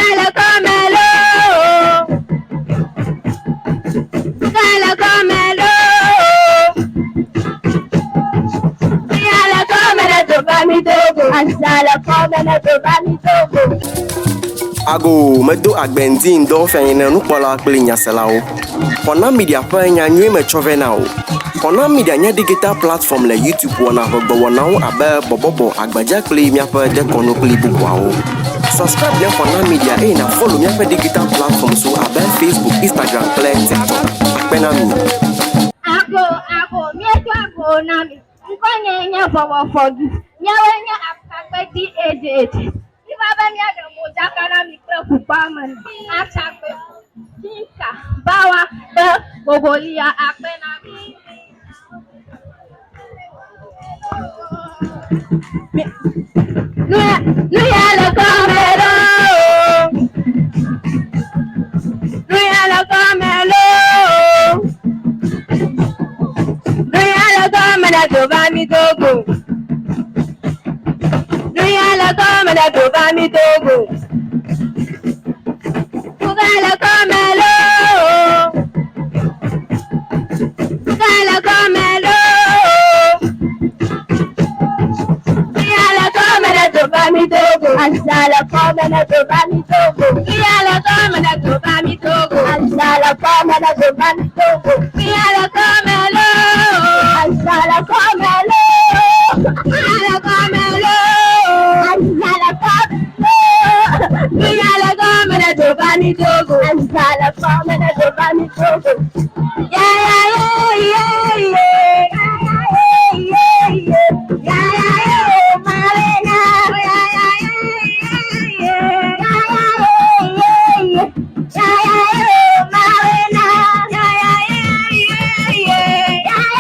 Nuya le kɔme loo. Nuya le kɔme loo. Nuya le kɔme le doba mi dogo. Asa le kɔme le doba mi dogo. Ago medo agbe ŋdi ŋdɔ fianyene nukpɔla kple nyaselawo. Xɔna Media ƒe nya nyui me tsɔ vɛ na wò. Xɔna Media nye digital platform le YouTube wɔna ƒe gbɔwɔnawo abe bɔbɔbɔ, agbadza kple míaƒe dekɔnu kple bubuawo. Subscribe ne Xɔna Media eye nàfollow míaƒe digital platforms wo abe Facebook, Instagram kple TikTok. Akpe na mi. Ago, ago, míedo ago na mi. Ŋkɔnye nye Vɔvɔfɔdu. Míawoe nye Afakpeti Edzedze. Míva be míaɖe modzaka na mi kple ƒukpoame atsagbe, Kinka, Bawa kple Bobolia akpe na mi. Nu ya le kɔme loo. Nu ya le kɔme loo. Nu ya le kɔme le dova mi dogo. Nuya le kɔme le dova mi dogo. Fuga le kɔme loo. Fuga le kɔme loo. Nuya le kɔme le dova mi dogo. Asa le kɔme le dova mi dogo. Nuya le kɔme le dova mi dogo. Asa le kɔme le dova mi dogo. Nuya le kɔme loo. Asa le kɔme loo. Nuya le kɔme loo. Asa le kɔme loo. Nuya le kɔme le dova mi dogo. Asa le kɔme le dova mi dogo. Yeah, yeah, yeah, yeah, yeah, yeah, yeah. Yeah, yeah, yeah, Marina. Yeah, yeah, yeah, yeah, yeah, yeah. Yeah, yeah, yeah, Marina. Yeah, yeah, yeah, yeah, yeah,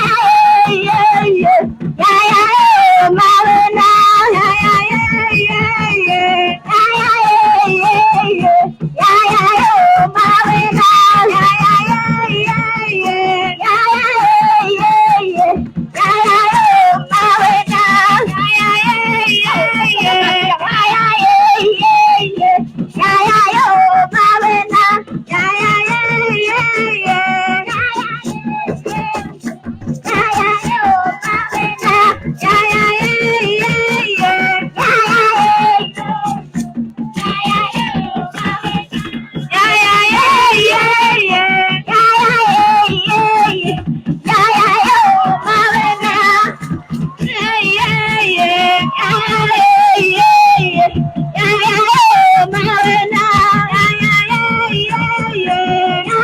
yeah, yeah. Yeah, yeah, yeah, Marina. Yeah, yeah, yeah, yeah, yeah. Yeah, yeah, yeah, yeah. Yeah, yeah, yeah, Marina. Yeah, yeah, yeah, yeah, yeah. Yeah, yeah, yeah, yeah. Yeah, yeah, yeah, Marina. Yeah, yeah, yeah, yeah. Yeah, yeah, yeah, yeah. Yeah, yeah, yeah, Marina. Yeah, yeah, yeah, yeah. Yeah, yeah, yeah, Marina. Yeah, yeah, yeah, yeah. Yeah, yeah, yeah, yeah, yeah. Yeah, yeah, yeah, yeah. Yeah, yeah, yeah, Marina. Yeah, yeah, yeah. Yeah, yeah, yeah. Yeah, yeah, Marina. Yeah, yeah, yeah, yeah. Yeah, yeah,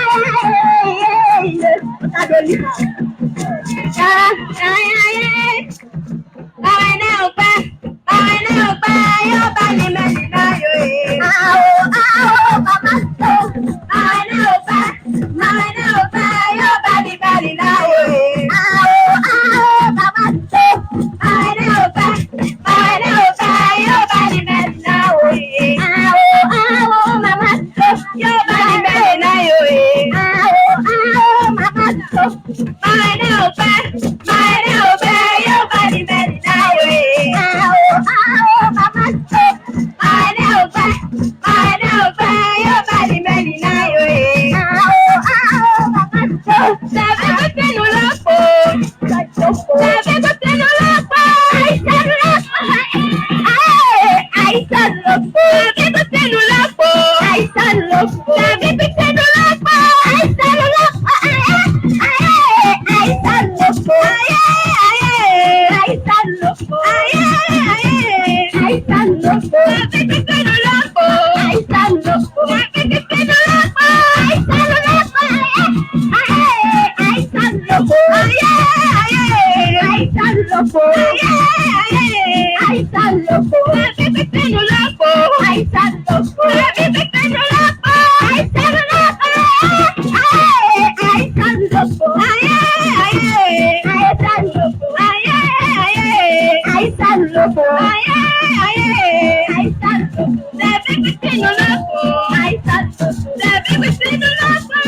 yeah. Yeah, yeah, yeah. Báwa náà pa, báwa náà pa, yóò bá ní mẹ́rin náà yóò yé. Àwọ̀ àwọ̀ bàbá tó. Báwa náà pa, báwa náà pa, yóò bá ní mẹ́rin náà yóò yé. Àwọ̀ àwọ̀ bàbá tó. Báwa náà pa, báwa náà pa, yóò bá ní mẹ́rin náà yóò yé. Àwọ̀ àwọ̀ màmá tó. Yóò bá ní mẹ́rin náà yóò yé. Àwọ̀ àwọ̀ màmá tó. Báwa náà pa, báwa náà pa, yóò bá ní mẹ́rin náà yóò yé. Àwọ̀ àwọ̀ màmá tó. Báwa náà pa, báwa náà pa, yóò bá ní mẹ́rin náà yóò yé. Àwọ̀ àwọ̀ màmá tó. Tàbí kó tẹnu lọ́pọ̀. Tàbí kó tẹnu lọ́pọ̀. Àìsàn lọ́pọ̀. Àìsàn lọ́pọ̀. Tàbí kó tẹnu lọ́pọ̀. Àìsàn lọ́pọ̀. Tàbí kó tẹnu lọ́pọ̀. Àìsàn lọ́pọ̀. Àìsàn lọ́pọ̀. Àìsàn lọ́pọ̀. Àìsàn lọ́pọ̀. Tàbí kó tẹnu lọ́pọ̀. Àìsàn lọ́pọ̀. Tàbí kó tẹnu lọ́pọ̀. Àìsàn lọ́pọ̀. Àìsàn lọ́pọ̀. Àìsàn lọ́pọ̀. Àìsàn lọ́pọ̀. Tàbí kó tẹnu lọ́pọ̀. Àìsàn lọ́pọ̀. Tàbí kó tẹnu lọ́pọ̀. Àìsàn lọ́pọ̀. Àìsàn lọ́pọ̀. Àìsàn lọ́pọ̀. Àìsàn lọ́pọ̀. Àìsàn lọ́pọ̀. Tàbí kó tẹnu lọ́pọ̀. Àìsàn lọ́pọ̀. Tàbí kó tẹnu lọ́pọ̀.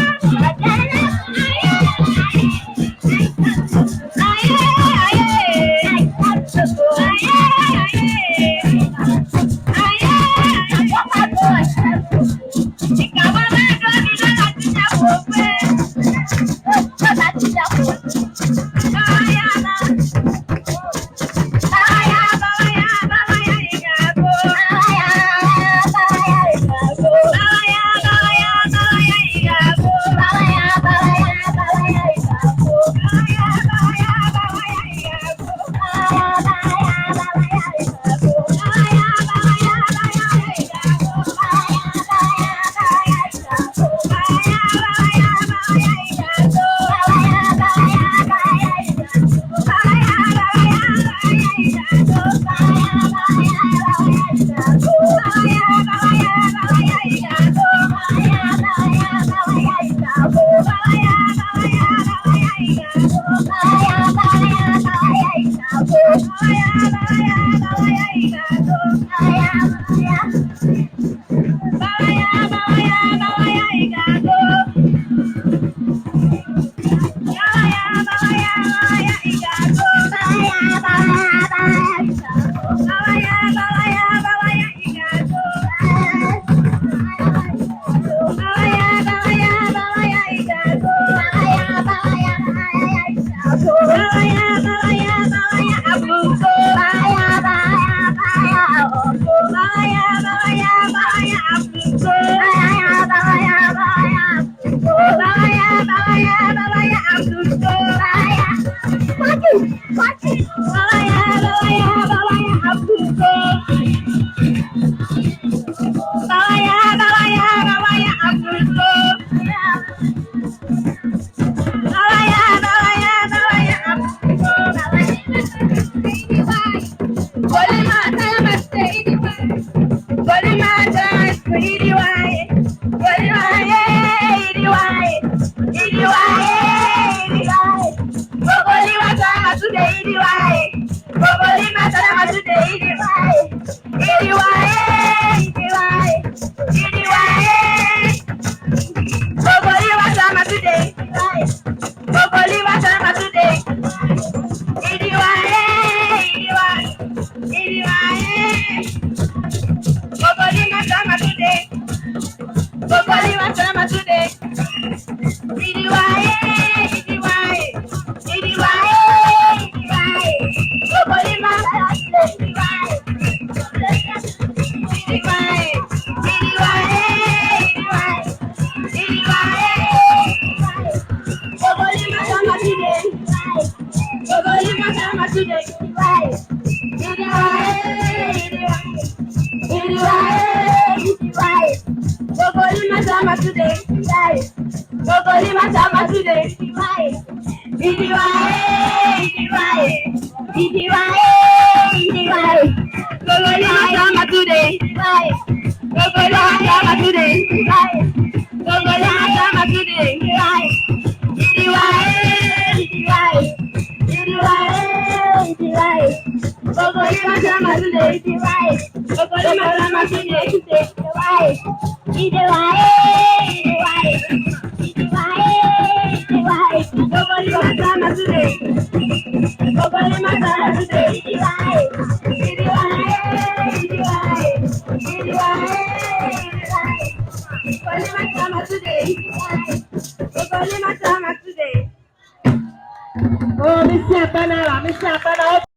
Oh, Monsieur Apana là, Monsieur Apana.